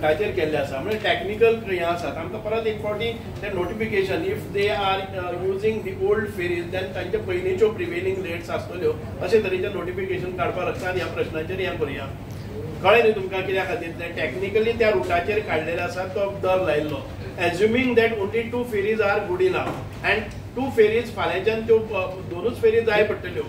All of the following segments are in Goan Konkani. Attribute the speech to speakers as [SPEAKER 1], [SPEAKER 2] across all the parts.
[SPEAKER 1] रुटाचेर केल्ले आसा. म्हणजे टॅक्निकल हें आसा, आमकां परत एक फावटी ते notification, if they are using the old ferries then तांचे पयलींच्यो प्रिवेलिंग रेट्स आसतल्यो, अशे तरेचें नोटिफिकेशन काडपाक लागता आनी ह्या प्रश्नाचेर हें करुया. कळ्ळें न्ही तुमकां कित्या खातीर तें टॅक्निकली त्या रुटाचेर काडलेले आसा तो दर लायिल्लो, assuming that only 2 ferries are good enough and 2 ferries फाल्यांच्यान त्यो दोनूच फेरी जाय पडटल्यो.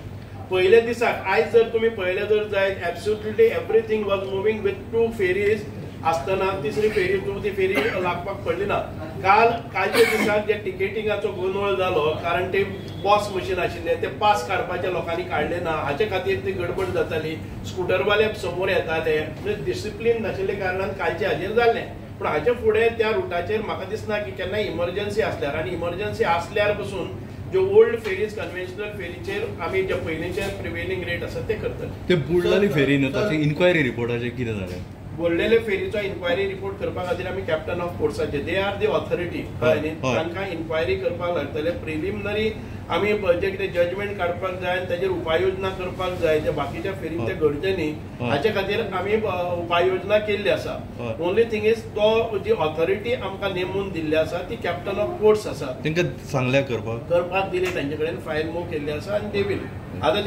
[SPEAKER 1] पयल्या दिसाक आयज जर तुमी पळयलें जर जायत, absolutely everything was moving with 2 ferries आसतना तिसरी फेरी चवथी फेरी लागपाक पडली ना. कालच्या दिसाक जे टिकेटिंगाचो गोंदळ जालो, कारण ते पॉस मशीन आशिल्ले, ते पास काडपाचे लोकांनी काडले ना, हाचे खातीर ती गडबड जाताली, स्कुटरवाले समोर येताले, म्हणजे डिसिप्लीन नाशिल्ले कारणान कालचे हाजेर जाल्लें. पूण हाचे फुडें त्या रुटाचेर म्हाका दिसना की केन्ना इमर्जन्सी आसल्यार, आनी इमर्जन्सी आसल्यार पसून ज्यो ओल्ड फेरीज कन्व्हेन्शनल फेरीचेर आमी जे पयलींचे प्रिवेलिंग रेट आसा ते करतले.
[SPEAKER 2] ते बुडलेली फेरी न्हू, ताचे इन्क्वायरी रिपोर्टाचेर कितें जालें?
[SPEAKER 1] बोडलेले फेरीचो इन्क्वायरी रिपोर्ट करपा खातीर आमी कॅप्टन ऑफ पोर्ट्साचे, they are the authority, कळ्ळें न्ही, तांकां इन्क्वायरी करपाक लागतले. प्रिलिमिनरी आमी जे कितें जजमेंट काडपाक जाय आनी ताजेर उपाययोजना करपाक जाय, जे बाकीच्या फेरीन ते घडचे न्ही हाचे खातीर आमी उपाययोजना केल्ली आसा. ओनली थिंग is तो जी ऑथॉरिटी आमकां नेमून दिल्ली आसा ती कॅप्टन ऑफ पोर्ट्स आसा,
[SPEAKER 2] तांकां सांगल्या करपाक
[SPEAKER 1] दिली, तांचे कडेन फायल मूव केल्ली आसा आनी they will. आतां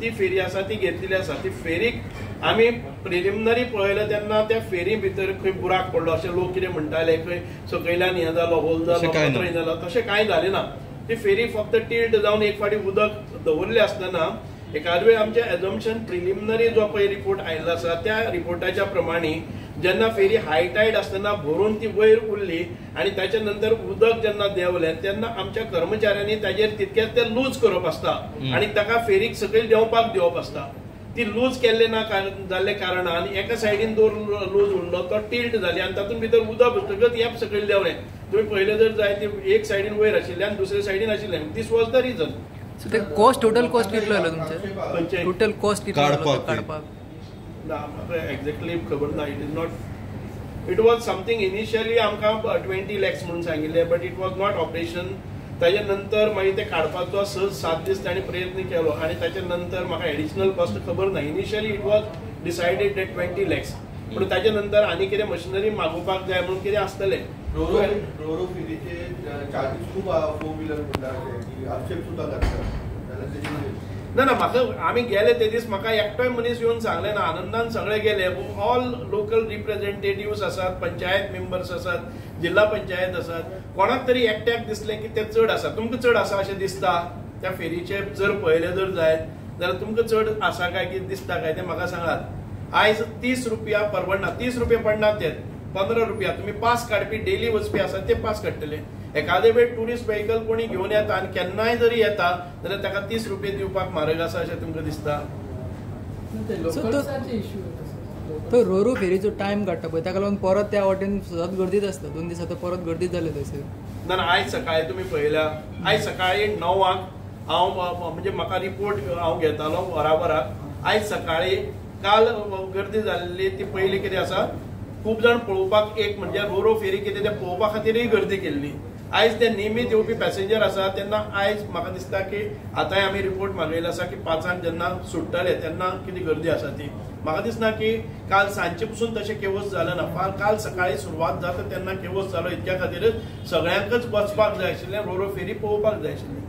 [SPEAKER 1] ती फेरी आसा ती घेतलेली आसा, ती फेरीक आमी प्रिलिमिनरी पळयलें तेन्ना त्या फेरी भितर खंय बुराक पडलो अशें लोक कितें म्हणटाले, खंय सकयल्यान हें जालो, होल जालो, पत्रो जालो, तशें कांय जालें ना. ती फेरी फक्त टिल्ट जावन एक फावटी उदक दवरलें आसतना एकाद वेळ आमचें एजम्पशन प्रिलिमिनरी जो पळय रिपोर्ट आयिल्लो आसा त्या रिपोर्टाच्या प्रमाणे जेन्ना फेरी हाय टायड आसतना भरून ती वयर उरली आनी ताच्या नंतर उदक जेन्ना देंवलें तेन्ना आमच्या कर्मचाऱ्यांनी ताजेर तितकेच ते लूज करप आसता आनी ताका फेरीक सकयल देंवपाक दिवप आसता. ती लूज केल्ले ना जाल्ले कारणान एका सायडीन दोर लूज उरलो, तो टिल्ट जाली आनी तातूंत भितर उदक बसतकच हें सकयल देंवलें. तुमी पळयलें जर जाय ती एक सायडीन वयर आशिल्लें आनी दुसरे सायडीन आशिल्लें. This was the reason.
[SPEAKER 3] So ते कॉस्ट, टोटल कॉस्ट कितलो आयलो तुमचें? टोटल कॉस्ट कितलो काडपाक?
[SPEAKER 1] ना म्हाका एक्झॅक्टली खबर ना. It is not, it was something initially आमकां 20 lakhs म्हणून सांगिल्लें, but it was not operation. ताजे नंतर मागीर ते काडपाचो 6-7 दीस ताणें प्रयत्न केलो आनी ताच्या नंतर म्हाका एडिशनल कॉस्ट खबर ना. Initially it was decided that 20 lakhs, पूण ताच्या नंतर आनी कितें मशिनरी मागोवपाक जाय म्हणून कितें आसतलें.
[SPEAKER 4] रोरो फेरीचे चार्जीस खूब 4 व्हीलर म्हणटा, आक्षेप सुद्दां घातला.
[SPEAKER 1] ना ना, म्हाका आमी गेले ते दीस म्हाका एकटोय मनीस येवन सांगलें ना, आनंदान सगळे गेले. ऑल लोकल रिप्रेझेंटेटिव्स आसात, पंचायत मेंबर्स आसात, जिल्हा पंचायत आसात, कोणाक तरी एकट्याक दिसलें की ते चड आसा. तुमकां चड आसा अशें दिसता त्या फेरीचे जर पळयलें जर जायत जाल्यार तुमकां चड आसा काय कितें दिसता काय तें म्हाका सांगात. आयज 30 रुपया परवडना, 30 रुपया पडना, ते 15 रुपया तुमी पास काडपी डेली वचपी आसा ते पास काडटले. एखादे वेळ ट्युरिस्ट व्हेकल कोणी घेवन येता आनी केन्नाय जरी येता जाल्यार ताका 30 रुपये दिवपाक म्हारग आसा अशें तुमकां दिसता.
[SPEAKER 3] तो रोरो फेरीचो टायम काडटा पळय, ताका लागून परत त्या वाटेन सदांच गर्दीच आसता. 2 दीस आतां परत गर्दी जाली थंयसर.
[SPEAKER 1] ना ना, आयज सकाळी तुमी पळयल्या, आयज सकाळी 9 हांव म्हणजे म्हाका रिपोर्ट हांव घेतालो वरावराक. आयज सकाळी काल गर्दी जाल्ली ती पयली कितें आसा, खूब जाण पळोवपाक एक म्हणजे रोरो फेरी कितें तें पळोवपा खातीरय गर्दी केल्ली. आयज ते नेमीत येवपी पॅसेंजर आसा तेन्ना आयज म्हाका दिसता की आतांय आमी रिपोर्ट मागयलो आसा की 5 जेन्ना सुट्टले तेन्ना कितें गर्दी आसा ती. म्हाका दिसना की काल सांजचे पसून तशें केवस जालें ना, फार काल सकाळी सुरवात जाता तेन्ना केवस जालो. इतक्या खातीरच सगळ्यांकच वचपाक जाय आशिल्लें, रोरो फेरी पळोवपाक जाय आशिल्ली.